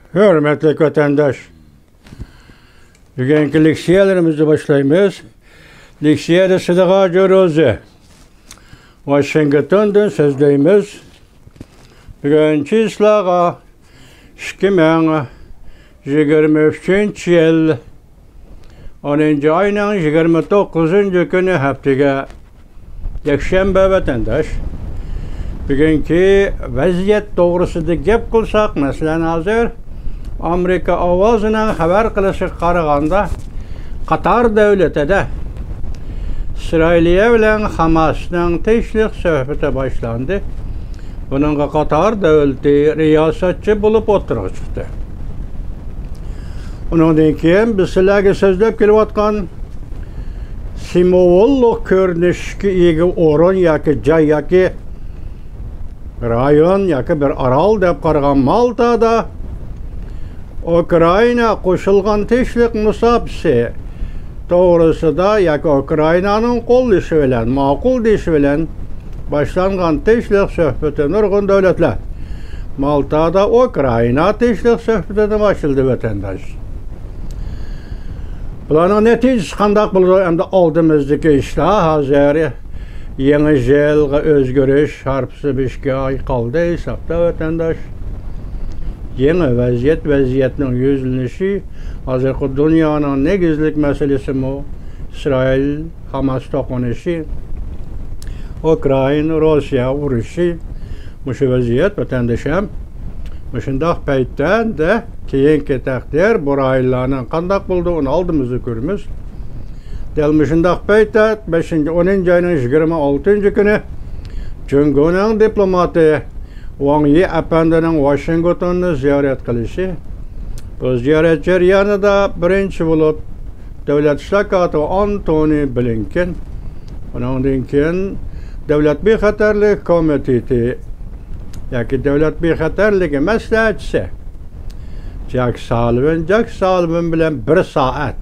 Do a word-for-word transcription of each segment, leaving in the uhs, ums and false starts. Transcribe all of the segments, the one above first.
ھۆرمەتلىك ۋەتەنداش، بۈگۈنكى لېكسىيەلىرىمىزنى باشلايمىز. لېكسىيەدە سىدىغا جوروزى ۋاشىنگتوندىن سۆزلەيمىز. بۈگۈن چىسلاغا ئىككى مىڭ يىگىرمە ئۈچىنچى يىل ئونىنچى ئاينىڭ يىگىرمە توققۇزىنچى كۈنى، ھەپتىگە يەكشەنبە، ۋەتەنداش. بۈگۈنكى ۋەزىيەت توغرىسىدا گەپ قىلساق، مەسىلەن، ھازىر ئامېرىكا ئاۋازىنىڭ خەۋەر قىلىشىغا قارىغاندا، قاتار دۆلىتىدە ئىسرائىلىيە بىلەن خاماسنىڭ تىنچلىق سۆھبىتى باشلاندى. بۇنىڭغا قاتار دۆلىتى رىياسەتچى بولۇپ ئوتتۇرىغا چىقتى. ئۇنىڭدىن كېيىن بىز سىلەرگە سۆزلەپ كېلىۋاتقان سىمۋوللۇق كۆرۈنۈشكە ئىگە ئورۇن ياكى جاي ياكى رايون ياكى بىر ئارال دەپ قارىغان مالتادا ئۇكرائىنا قوشۇلغان تىنچلىق مۇساپىسى توغرىسىدا ياكى ئۇكرائىنانىڭ قوللىشى بىلەن، ماقۇل دېيىشى بىلەن باشلانغان تىنچلىق سۆھبىتى نۇرغۇن دۆلەتلەر، مالتادا ئۇكرائىنا تىنچلىق سۆھبىتىنى باشلىدى، ۋەتەنداش. بۇلارنىڭ نەتىجىسى قانداق بولىدۇ؟ ئەمدى ئالدىمىزدىكى ئىشلار ھازىر يېڭى يىلغا ئۆزگىرىش، ھارپىسى بەشكە ئاي قالدى ھېسابتا، ۋەتەنداش. يېڭى ۋەزىيەت، ۋەزىيەتنىڭ يۈزلىنىشى، ھازىرقى دۇنيانىڭ نېگىزلىك مەسىلىسىمۇ ئىسرائىل، خاماس توقۇنۇشى، ئۇكرائىنا، روسىيە ئۇرۇشى، مۇشۇ ۋەزىيەت، ۋەتەندىشىم. مۇشۇنداق پەيتتە، كېيىنكى تەقدىر، بۇ رايونلارنىڭ قانداق بولىدۇ، ئۇنى ئالدىمىزدا كۆرىمىز. دەل مۇشۇنداق پەيتتە، بەشىنچى، ئونىنچى ئاينىڭ يىگىرمە ئالتىنچى كۈنى جۇڭگونىڭ دىپلوماتى ۋاڭ يى ئەپەندىنىڭ ۋاشىنگتوننى زىيارەت قىلىشى، بۇ زىيارەت جەريانىدا بىرىنچى بولۇپ دۆلەت ئىشلار كاتىپى ئانتونى بلىنكېن، ئۇنىڭدىن كېيىن دۆلەت بىخەتەرلىك كومىتېتى ياكى دۆلەت بىخەتەرلىكى مەسلىھەتچىسى جاك سالىۋىن، جاك سالىۋىن بىلەن بىر سائەت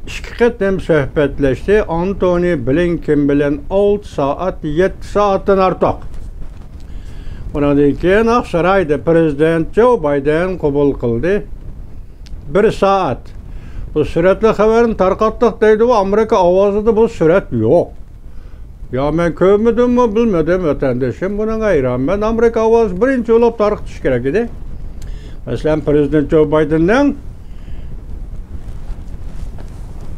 ئىككى قېتىم سۆھبەتلەشتى. ئانتونى بلىنكېن بىلەن ئالتە سائەت، يەتتە سائەتتىن ئارتۇق. ئۇنىڭدىن كېيىن ئاقسارايدا پرېزىدېنت جو بايدېن قوبۇل قىلدى. بىر سائەت. بۇ سۈرەتلىك خەۋەرنى تارقاتتۇق دەيدۇ، ئامېرىكا ئاۋازىدا بۇ سۈرەت يوق. يا مەن كۆرمىدىممۇ، بىلمىدىم، ۋەتەندىشىم، بۇنىڭغا ھەيرانمەن. ئامېرىكا ئاۋازى بىرىنچى بولۇپ تارقىتىش كېرەك ئىدى. مەسىلەن، پرېزىدېنت جو بايدېننىڭ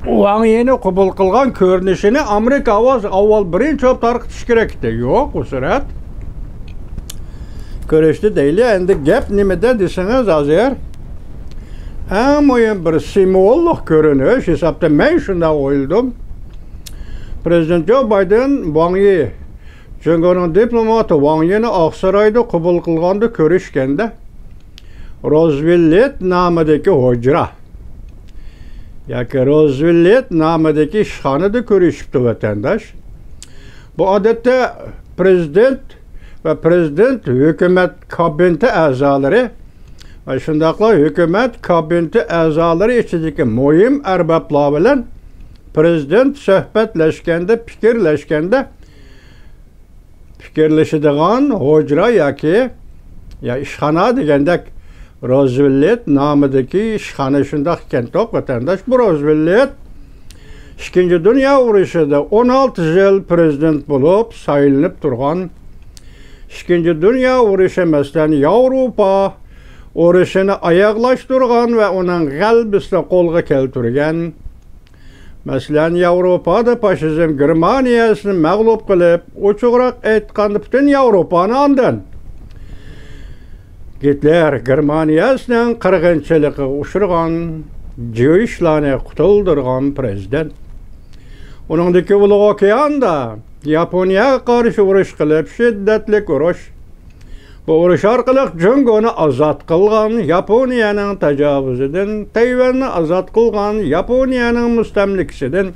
ۋاڭ يىنى قوبۇل قىلغان كۆرۈنۈشىنى ئامېرىكا ئاۋازى ئاۋۋال بىرىنچى بولۇپ تارقىتىش كېرەك ئىدى. يوق، بۇ سۈرەت. كۆرۈشتى دەيلى، ئەمدى گەپ نېمىدە دېسىڭىز، ھازىر ئەڭ مۇھىم بىر سىمۋوللۇق كۆرۈنۈش ھېسابتا، مەن شۇنداق ئويلىدىم. پرېزىدېنت جو بايدېن ۋاڭ يى، جۇڭگونىڭ دىپلوماتى ۋاڭ يىنى ئاقسارايدا قوبۇل قىلغاندا، كۆرۈشكەندە، روزۋېلت نامىدىكى ھۇجرا ياكى روزۋېلت نامىدىكى ئىشخانىدا كۆرۈشۈپتۇ، ۋەتەنداش. بۇ، ئادەتتە، پرېزىدېنت ۋە پرېزىدېنت ھۆكۈمەت كابىنېتى ئەزالىرى ۋە شۇنداقلا ھۆكۈمەت كابىنېتى ئەزالىرى ئىچىدىكى مۇھىم ئەربابلار بىلەن پرېزىدېنت سۆھبەتلەشكەندە، پىكىرلەشكەندە، پىكىرلىشىدىغان ھۇجرا ياكى، يا ئىشخانا دېگەندەك، روزۋېلت نامىدىكى ئىشخانا شۇنداق ئىكەن توق، ۋەتەنداش. بۇ روزۋېلت ئىككىنچى دۇنيا ئۇرۇشىدا ئون ئالتە يىل پرېزىدېنت بولۇپ سايلىنىپ تۇرغان، ئىككىنچى دۇنيا ئۇرۇشى، مەسىلەن، ياۋروپا ئۇرۇشىنى ئاياغلاشتۇرغان ۋە ئۇنىڭ غەلىبىسىنى قولغا كەلتۈرگەن، مەسىلەن، ياۋروپادا فاشىزم گېرمانىيەسىنى مەغلۇپ قىلىپ، ئوچۇقراق ئېيتقاندا، پۈتۈن ياۋروپانى ئاندىن گىتلېر گېرمانىيەسىنىڭ قىرغىنچىلىقىغا ئۇچرىغان جۈيۈشلارنى قۇتۇلدۇرغان پرېزىدېنت. ئۇنىڭدىن كېيىن ئۇلۇغ ئوكياندا ياپونىيەگە قارشى ئۇرۇش قىلىپ، شىددەتلىك ئۇرۇش، بۇ ئۇرۇش ئارقىلىق جۇڭگونى ئازاد قىلغان، ياپونىيەنىڭ تاجاۋۇزىدىن، تەيۋەننى ئازاد قىلغان، ياپونىيەنىڭ مۇستەملىكىسىدىن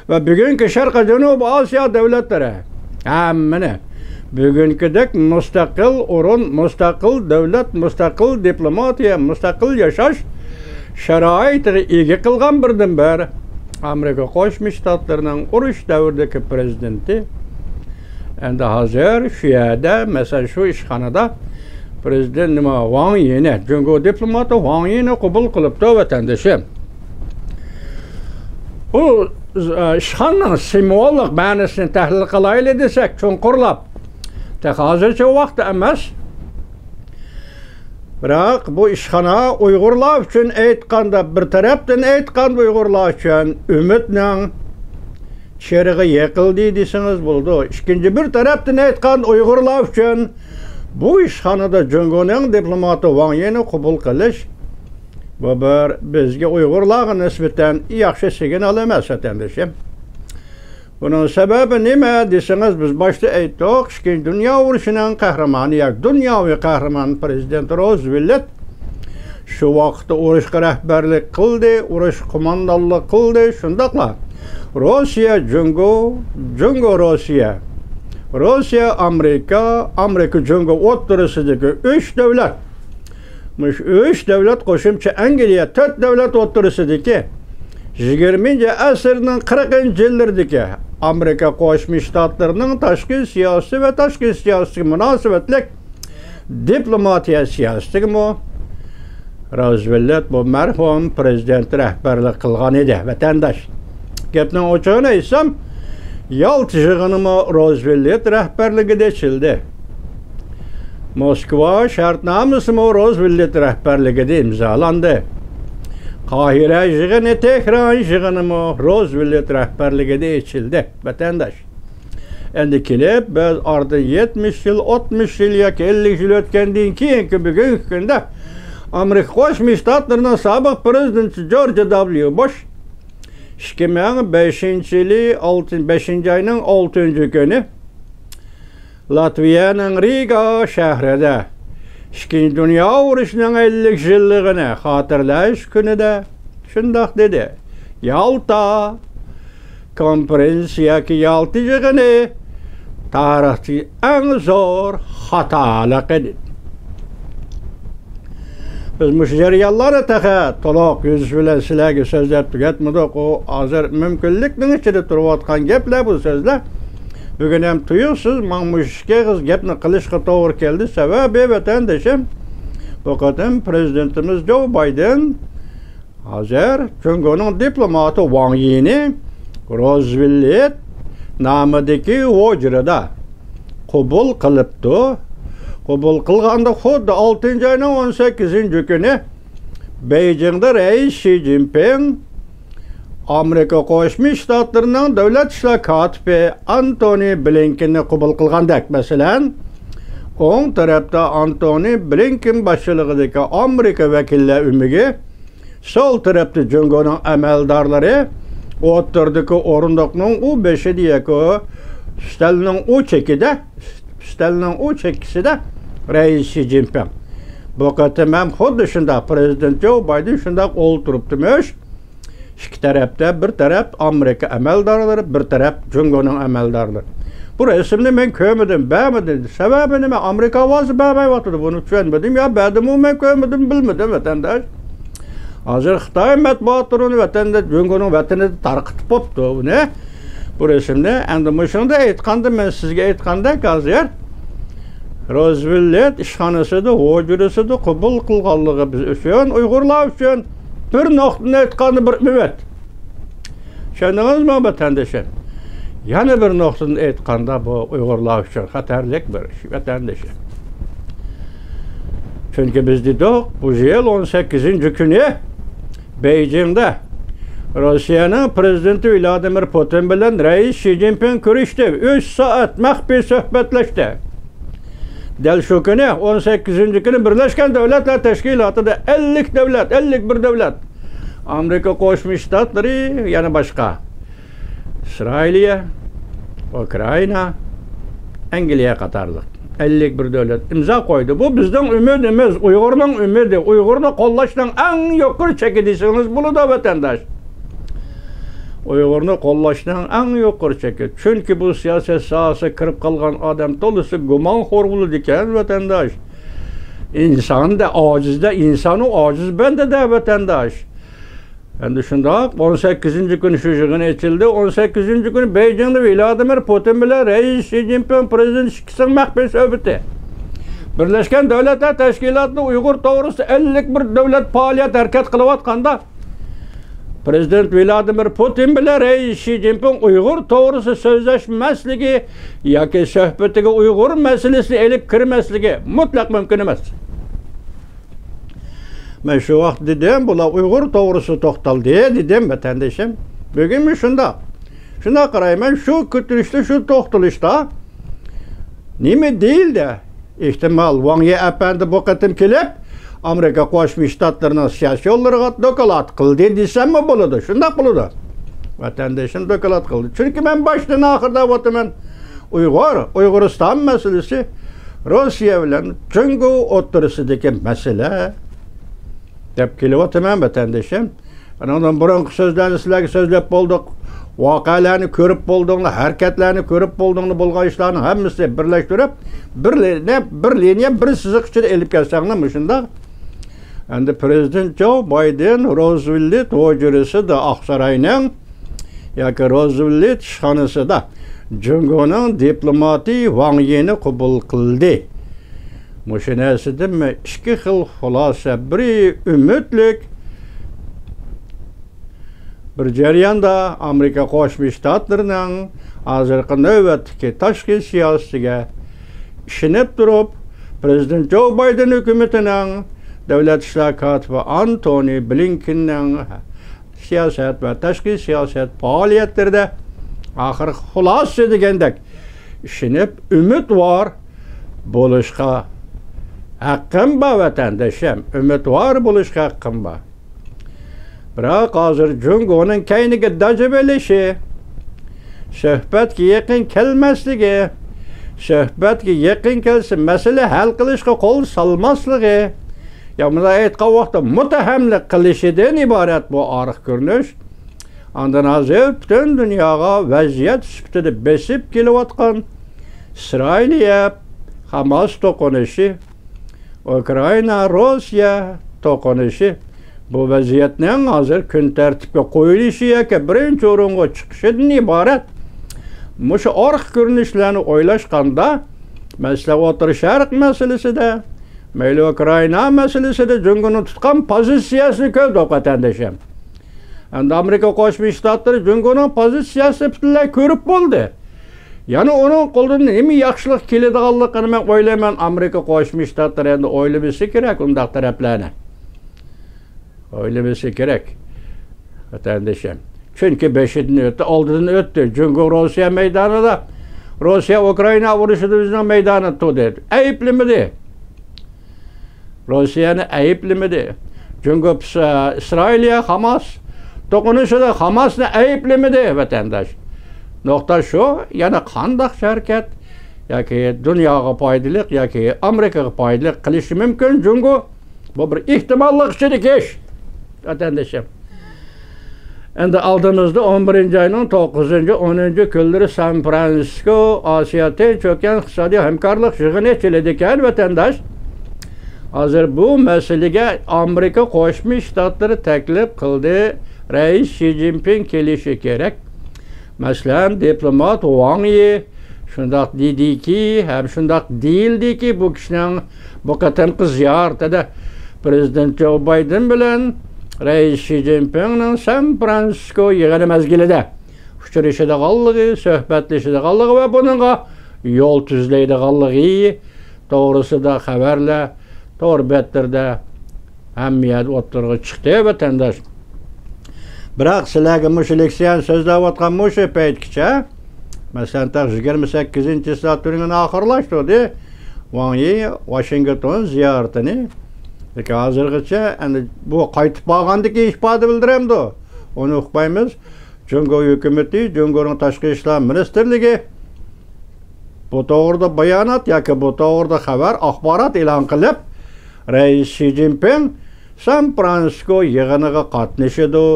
ۋە بۈگۈنكى شەرقىي جەنۇبىي ئاسىيا دۆلەتلىرى ھەممىنى بۈگۈنكىدەك مۇستەقىل ئورۇن، مۇستەقىل دۆلەت، مۇستەقىل دىپلوماتىيە، مۇستەقىل ياشاش شارائىتىغا ئىگە قىلغان بىردىنبىر ئامېرىكا قوشما شتاتلىرىنىڭ ئۇرۇش دەۋرىدىكى پرېزىدېنتى. ئەمدى ھازىر شۇ يەردە، مەسىلەن، شۇ ئىشخانىدا پرېزىدېنت نېمە، ۋاڭ يىنى، جۇڭگو دىپلوماتى ۋاڭ يىنى قوبۇل قىلىپتۇ، ۋەتەندىشىم. بۇ، ئىشخانىنىڭ سىمۋوللۇق مەنىسىنى تەھلىل قىلايلى دېسەك، چوڭقۇرلاپ، تېخى ھازىرچە ۋاقتى ئەمەس. بىراق بۇ ئىشخانا ئۇيغۇرلار ئۈچۈن ئېيتقاندا، بىر تەرەپتىن ئېيتقاندا، ئۇيغۇرلار ئۈچۈن ئۈمىدنىڭ چىرىغى يېقىلدى دېسىڭىز بولىدۇ. ئىككىنچى بىر تەرەپتىن ئېيتقاندا، ئۇيغۇرلار ئۈچۈن بۇ ئىشخانىدا جۇڭگونىڭ دىپلوماتى ۋاڭ يىنى قوبۇل قىلىش، بۇ بىر بىزگە، ئۇيغۇرلارغا نىسبەتەن ياخشى سىگنال ئەمەس، ۋەتەندىشىم. بۇنىڭ سەۋەبى نېمە دېسىڭىز، بىز باشتا ئېيتتۇق، ئىككىنچى دۇنيا ئۇرۇشىنىڭ قەھرىمانى ياكى دۇنياۋى قەھرىمان پرېزىدېنت روزۋېلت شۇ ۋاقىتتا ئۇرۇشقا رەھبەرلىك قىلدى، ئۇرۇشقا قوماندانلىق قىلدى، شۇنداقلا روسىيە، جۇڭگو، جۇڭگو، روسىيە، روسىيە، ئامېرىكا، ئامېرىكا، جۇڭگو ئوتتۇرىسىدىكى ئۈچ دۆلەت، مۇشۇ ئۈچ دۆلەت قوشۇمچە ئەنگلىيە، تۆت دۆلەت ئوتتۇرىسىدىكى يىگىرمىنچى ئەسىرنىڭ قىرىقىنچى يىللىرىدىكى ئامېرىكا قوشما شتاتلىرىنىڭ تاشقى سىياسىتى ۋە تاشقى سىياسىتىگە مۇناسىۋەتلىك دىپلوماتىيە سىياسىتىگىمۇ روزۋېلت بۇ مەرھۇم پرېزىدېنت رەھبەرلىك قىلغان ئىدى، ۋەتەنداش. گەپنىڭ ئوچۇقىنى ئېيتسام، يالتا يىغىنىمۇ روزۋېلت رەھبەرلىكىدە ئېچىلدى. موسكۋا شەرتنامىسىمۇ روزۋېلت رەھبەرلىكىدە ئىمزالاندى. قاھىرە يىغىنى، تېھران يىغىنىمۇ روزۋېلت رەھبەرلىكىدە ئېچىلدى، ۋەتەنداش. ئەمدى كېلىپ، بىز ئارىدىن يەتمىش يىل، ئاتمىش يىل ياكى ئەللىك يىل ئۆتكەندىن كېيىنكى بۈگۈنكى كۈندە ئامېرىكا قوشما شتاتلىرىنىڭ سابىق پرېزىدېنتى جورج دابليۇ بۇش ئىككى مىڭ بەشىنچى يىلى ئالتىن-، بەشىنچى ئاينىڭ ئالتىنچى كۈنى لاتۋىيەنىڭ رىگا شەھىرىدە ئىككىنچى دۇنيا ئۇرۇشىنىڭ ئەللىك يىللىقىنى خاتىرىلەش كۈنىدە شۇنداق دېدى: يالتا كونفېرېنسىيە ياكى يالتا يىغىنى تارىختىكى ئەڭ زور خاتالىق ئىدى. بىز مۇشۇ جەريانلارنى تېخى تولۇق يۈزى بىلەن سىلەرگە سۆزلەپ تۈگەتمىدۇق. ئۇ ھازىر مۇمكىنلىكنىڭ ئىچىدە تۇرۇۋاتقان گەپلەر بۇ سۆزلەر. بۈگۈن ھەم تۇيۇقسىز ماڭا مۇشۇ ئىككى ئېغىز گەپنى قىلىشقا توغرا كەلدى. سەۋەبى، ۋەتەندىشىم، بۇ قېتىم پرېزىدېنتىمىز جو بايدېن ھازىر جۇڭگونىڭ دىپلوماتى ۋاڭ يىنى روزۋېلت نامىدىكى ھۇجرىدا قوبۇل قىلىپتۇ. قوبۇل قىلغاندا خۇددى ئالتىنچى ئاينىڭ ئون سەككىزىنچى كۈنى بېيجىڭدا رەئىس شى جىنپىڭ ئامېرىكا قوشما شتاتلىرىنىڭ دۆلەت ئىشلار كاتىپى ئانتونى بلىنكېننى قوبۇل قىلغاندەك. مەسىلەن، ئوڭ تەرەپتە ئانتونى بلىنكېن باشچىلىقىدىكى ئامېرىكا ۋەكىللەر ئۆمىكى، سول تەرەپتە جۇڭگونىڭ ئەمەلدارلىرى، ئوتتۇرىدىكى ئورۇندۇقنىڭ ئۇ بېشىدا ياكى ئۈستەلنىڭ ئۇ چېكىدە، ئۈستەلنىڭ ئۇ چەككىسىدە رەئىس شى جىنپىڭ. بۇ قېتىم ھەم خۇددى شۇنداق پرېزىدېنت جو بايدېن شۇنداق ئولتۇرۇپتىمىش. ئىككى تەرەپتە، بىر تەرەپ ئامېرىكا ئەمەلدارلىرى، بىر تەرەپ جۇڭگونىڭ ئەمەلدارلىرى. بۇ رەسىمنى مەن كۆرمىدىم، بەرمىدى. سەۋەبى نېمە؟ ئامېرىكا ئاۋازى بەرمەيۋاتىدۇ. بۇنى چۈشەنمىدىم. يا بەردىمۇ مەن كۆرمىدىم، بىلمىدىم، ۋەتەنداش. ھازىر خىتاي مەتبۇئاتلىرى ئۇنى ۋەتەندە، جۇڭگونىڭ ۋەتىنىدە تارقىتىپ بوپتۇ ئۇنى. بۇ رەسىمنى ئەمدى مۇشۇندا ئېيتقاندا، مەن سىزگە ئېيتقاندەك ھازىر روزۋېلت ئىشخانىسىدا، ھۇجرىسىدا قوبۇل قىلغانلىقى بىز ئۈچۈن، ئۇيغۇرلار ئۈچۈن بىر نۇقتىدىن ئېيتقاندا بىر ئۈمىد. چۈشەندىڭىزمۇ، ۋەتەندىشىم؟ يەنە بىر نۇقتىدىن ئېيتقاندا، بۇ ئۇيغۇرلار ئۈچۈن خەتەرلىك بىر ئىش، ۋەتەندىشىم. چۈنكى بىز دېدۇق، بۇ يىل ئون سەككىزىنچى كۈنى بېيجىڭدا روسىيەنىڭ پرېزىدېنتى ۋلادىمىر پۇتىن بىلەن رەئىس شى جىنپىڭ كۆرۈشتى، ئۈچ سائەت مەخپىي سۆھبەتلەشتى. دەل شۇ كۈنى، ئون سەككىزىنچى كۈنى بىرلەشكەن دۆلەتلەر تەشكىلاتىدا ئەللىك دۆلەت، ئەللىك بىر دۆلەت، ئامېرىكا قوشما شتاتلىرى، يەنە باشقا، ئىسرائىلىيە، ئۇكرائىنا، ئەنگلىيە قاتارلىق ئەللىك بىر دۆلەت ئىمزا قويدى. بۇ بىزنىڭ ئۈمىدىمىز، ئۇيغۇرنىڭ ئۈمىدى، ئۇيغۇرنى قوللاشنىڭ ئەڭ يۇقىرى چېكى دېسىڭىز بولىدۇ، ۋەتەنداش. ئۇيغۇرنى قوللاشنىڭ ئەڭ يۇقىرى چېكى. چۈنكى بۇ سىياسەت ساھەسىگە كىرىپ قالغان ئادەم تولىسى گۇمانخور بولىدىكەن، ۋەتەنداش. ئىنسان-دە ئاجىز-دە، ئىنسانۇ ئاجىز بەندە-دە، ۋەتەنداش. ئەمدى شۇنداق، ئون سەككىزىنچى كۈنى شۇ يىغىن ئېچىلدى. ئون سەككىزىنچى كۈنى بېيجىڭدا ۋلادىمىر پۇتىن بىلەن رەئىس شى جىنپىڭ پرېزىدېنت ئىككىسىنىڭ مەخپىي سۆھبىتى. بىرلەشكەن دۆلەتلەر تەشكىلاتىدا ئۇيغۇر توغرىسىدا ئەللىك بىر دۆلەت پائالىيەت ھەرىكەت قىلىۋاتقاندا، پىرېزىدېنت ۋلادىمىر پۇتىن بىلەن رەئىس شى جىنپىڭ ئۇيغۇر توغرىسىدا سۆزلەشمەسلىكى ياكى سۆھبىتىگە ئۇيغۇر مەسىلىسىنى ئېلىپ كىرمەسلىكى مۇتلەق مۇمكىن ئەمەس. مەن شۇ ۋاقىت دېدىم، بۇلار ئۇيغۇر توغرىسىدا توختالدى، دېدىم، ۋەتەندىشىم. بۈگۈنمۇ شۇنداق. شۇنداق قارايمەن، شۇ كۆتۈرۈشتە، شۇ توختىلىشتا نېمە دېيىلدى؟ ئېھتىمال، ۋاڭ يى ئەپەندى بۇ قېتىم كېلىپ، ئامېرىكا قوشما شتاتلىرىنىڭ سىياسىي يوللىرىغا دوكلات قىلدى دېسەممۇ بولىدۇ. شۇنداق بولىدۇ. ۋەتەندىشىم دوكلات قىلدى. چۈنكى مەن باشتىن ئاخىر دەۋاتىمەن، ئۇيغۇر، ئۇيغۇرىستان مەسىلىسى روسىيە بىلەن جۇڭگو ئوتتۇرىسىدىكى مەسىلە دەپ كېلىۋاتىمەن، ۋەتەندىشىم. ئۇنىڭدىن بۇرۇنقى سۆزلەرنى سىلەرگە سۆزلەپ بولدۇق. ۋەقەلەرنى كۆرۈپ بولدۇڭلار، ھەرىكەتلەرنى كۆرۈپ بولدۇڭلار، بولغان ئىشلارنىڭ ھەممىسىنى بىرلەشتۈرۈپ، بىر لىنىيە، بىر لىنىيە، بىر سىزىق ئىچىدە ئېلىپ كەلسەڭلار مۇشۇنداق. ئەمدى پىرېزىدېنت جو بايدېن روزۋېلت ھۇجرىسىدا، ئاقساراينىڭ ياكى روزۋېلت ئىشخانىسىدا جۇڭگونىڭ دىپلوماتى ۋاڭ يىنى قوبۇل قىلدى. مۇشۇ نەرسىدىن مەن ئىككى خىل خۇلاسە، بىرى ئۈمىدلىك، بىر جەرياندا ئامېرىكا قوشما شتاتلىرىنىڭ ھازىرقى نۆۋەتتىكى تاشقى سىياسىتىگە ئىشىنىپ تۇرۇپ، پىرېزىدېنت جو بايدېن ھۆكۈمىتىنىڭ دۆلەت ئىشلار كاتىپى ئانتونى بلىنكېننىڭ سىياسەت ۋە تاشقى سىياسەت پائالىيەتلىرىدە ئاخىرقى خۇلاسىسى دېگەندەك ئىشىنىپ، ئۈمىدۋار بولۇشقا ھەققىم بار، ۋەتەندىشىم. ئۈمىدۋار بولۇشقا ھەققىم بار. بىراق ھازىر جۇڭگونىڭ كەينىگە داجىۋېلىشى، سۆھبەتكە يېقىن كەلمەسلىكى، سۆھبەتكە يېقىن كەلسە مەسىلە ھەل قىلىشقا قول سالماسلىقى، يا مۇنداق ئېيتقان ۋاقىتتا مۇتتەھەملىك قىلىشىدىن ئىبارەت بۇ ئارقا كۆرۈنۈش. ئاندىن ھازىر پۈتۈن دۇنياغا ۋەزىيەت سۈپىتىدە بېسىپ كېلىۋاتقان ئىسرائىلىيە، خاماس توقۇنۇشى، ئۇكرائىنا، روسىيە توقۇنۇشى، بۇ ۋەزىيەتنىڭ ھازىر كۈن تەرتىپكە قويۇلۇشى ياكى بىرىنچى ئورۇنغا چىقىشىدىن ئىبارەت. مۇشۇ ئارقا كۆرۈنۈشلەرنى ئويلاشقاندا، مەسىلەن، ئوتتۇرا شەرق مەسىلىسىدە، مەيلى ئۇكرائىنا مەسىلىسىدە جۇڭگونىڭ تۇتقان پوزىتسىيەسىنى كۆردۇق، ۋەتەندىشىم. ئەمدى ئامېرىكا قوشما شتاتلىرى جۇڭگونىڭ پوزىتسىيەسىنى پۈتۈنلەي كۆرۈپ بولدى. يەنە ئۇنىڭ قولىدىن نېمە ياخشىلىق كېلىدىغانلىقىنى مەن ئويلايمەن. ئامېرىكا قوشما شتاتلىرى ئەمدى ئويلىمىسى كېرەك ئۇنداق تەرەپلەرنى. ئويلىمىسى كېرەك، ۋەتەندىشىم. چۈنكى بېشىدىن ئۆتتى، ئالدىدىن ئۆتتى. جۇڭگو روسىيە مەيدانىدا، روسىيە ئۇكرائىنا ئۇرۇشىدا بىزنىڭ مەيداندا تۇردى. ئەيىبلىمىدى. روسىيەنى ئەيىبلىمىدى. جۇڭگو پىس-، ئىسرائىلىيە خاماس توقۇنۇشىدا خاماسنى ئەيىبلىمىدى، ۋەتەنداش. نۇقتا شۇ، يەنە قانداق ھەرىكەت ياكى دۇنياغا پايدىلىق ياكى ئامېرىكىغا پايدىلىق قىلىشى مۇمكىن جۇڭگو. بۇ بىر ئېھتىماللىق ئىچىدىكى ئىش، ۋەتەندىشىم. ئەمدى ئالدىمىزدا ئون بىرىنچى ئاينىڭ توققۇزىنچى، ئونىنچى كۈنلىرى سان فرانسىسكو ئاسىيا تىنچ ئوكيان ئىقتىسادىي ھەمكارلىق يىغىنى ئېچىلىدىكەن، ۋەتەنداش. ھازىر بۇ مەسىلىگە ئامېرىكا قوشما شتاتلىرى تەكلىپ قىلدى، رەئىس شى جىنپىڭ كېلىشى كېرەك. مەسىلەن، دىپلومات ۋاڭ يى شۇنداق دېدىكى، ھەم شۇنداق دېيىلدىكى، بۇ كىشىنىڭ بۇ قېتىمقى زىيارىتىدە پىرېزىدېنت جو بايدېن بىلەن رەئىس شى جىنپىڭنىڭ سان فرانسىسكو يىغىنى مەزگىلىدە ئۇچرىشىدىغانلىقى، سۆھبەتلىشىدىغانلىقى ۋە بۇنىڭغا يول تۈزلەيدىغانلىقى توغرىسىدا خەۋەرلەر تور بەتلىرىدە ھەممە يەردە ئوتتۇرىغا چىقتى، ۋەتەنداش. بىراق سىلەرگە مۇشۇ لېكسىيەنى سۆزلەۋاتقان مۇشۇ پەيتكىچە، مەسىلەن، تېخى يىگىرمە سەككىزىنچى سائەت تۈنۈگۈن ئاخىرلاشتۇردى ۋاڭ يى ۋاشىنگتون زىيارىتىنى. لېكىن ھازىرغىچە ئەنە بۇ قايتىپ بارغاندىكى ئىپادە بىلدۈرەمدۇ؟ ئۇنى ئۇقمايمىز. جۇڭگو ھۆكۈمىتى، جۇڭگونىڭ تاشقى ئىشلار مىنىستىرلىكى بۇ توغرىدا بايانات ياكى بۇ توغرىدا خەۋەر، ئاخبارات ئېلان قىلىپ، رەئىس شى جىنپىڭ سان فرانسىسكو يىغىنىغا قاتنىشىدۇ.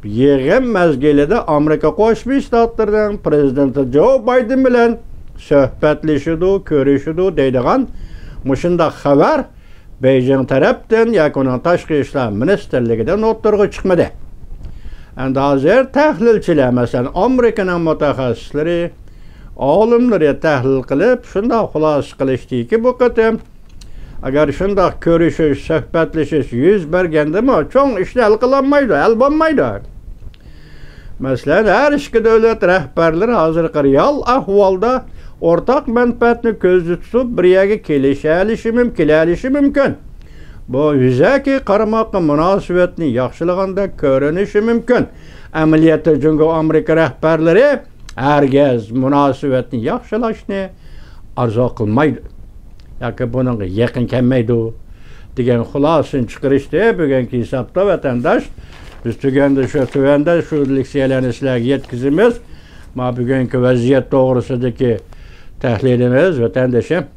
يىغىن مەزگىلىدە ئامېرىكا قوشما شتاتلىرىنىڭ پىرېزىدېنتى جو بايدېن بىلەن سۆھبەتلىشىدۇ، كۆرۈشىدۇ دەيدىغان مۇشۇنداق خەۋەر بېيجىڭ تەرەپتىن ياكى ئۇنىڭ تاشقى ئىشلار مىنىستىرلىكىدىن ئوتتۇرىغا چىقمىدى. ئەمدى ھازىر تەھلىلچىلەر، مەسىلەن، ئامېرىكىنىڭ مۇتەخەسسىسلىرى، ئالىملىرى تەھلىل قىلىپ، شۇنداق خۇلاسە قىلىشتىكى، بۇ قېتىم ئەگەر شۇنداق كۆرۈشۈش، سۆھبەتلىشىش يۈز بەرگەندىمۇ، چوڭ ئىشنى ھەل قىلالمايدۇ، ھەل بولمايدۇ. مەسىلەن، ھەر ئىككى دۆلەت رەھبەرلىرى ھازىرقى رېئال ئەھۋالدا ئورتاق مەنپەئەتنى كۆزدە تۇتۇپ، بىر يەرگە كېلىشەلىشى مۇم-، كېلەلىشى مۇمكىن. بۇ يۈزەكى قارىماققا مۇناسىۋەتنى ياخشىلىغاندەك كۆرۈنۈشى مۇمكىن. ئەمەلىيەتتە جۇڭگو ئامېرىكا رەھبەرلىرى ھەرگىز مۇناسىۋەتنى ياخشىلاشنى ئارزۇ قىلمايدۇ ياكى بۇنىڭغا يېقىن كەلمەيدۇ دېگەن خۇلاسىنى چىقىرىشتى بۈگۈنكى ھېسابتا، ۋەتەنداش. بىز تۈگەندە شۇ، تۆۋەندە شۇ لېكسىيەلەرنى سىلەرگە يەتكۈزىمىز. ما بۈگۈنكى ۋەزىيەت توغرىسىدىكى تەھلىلىمىز، ۋەتەندىشىم.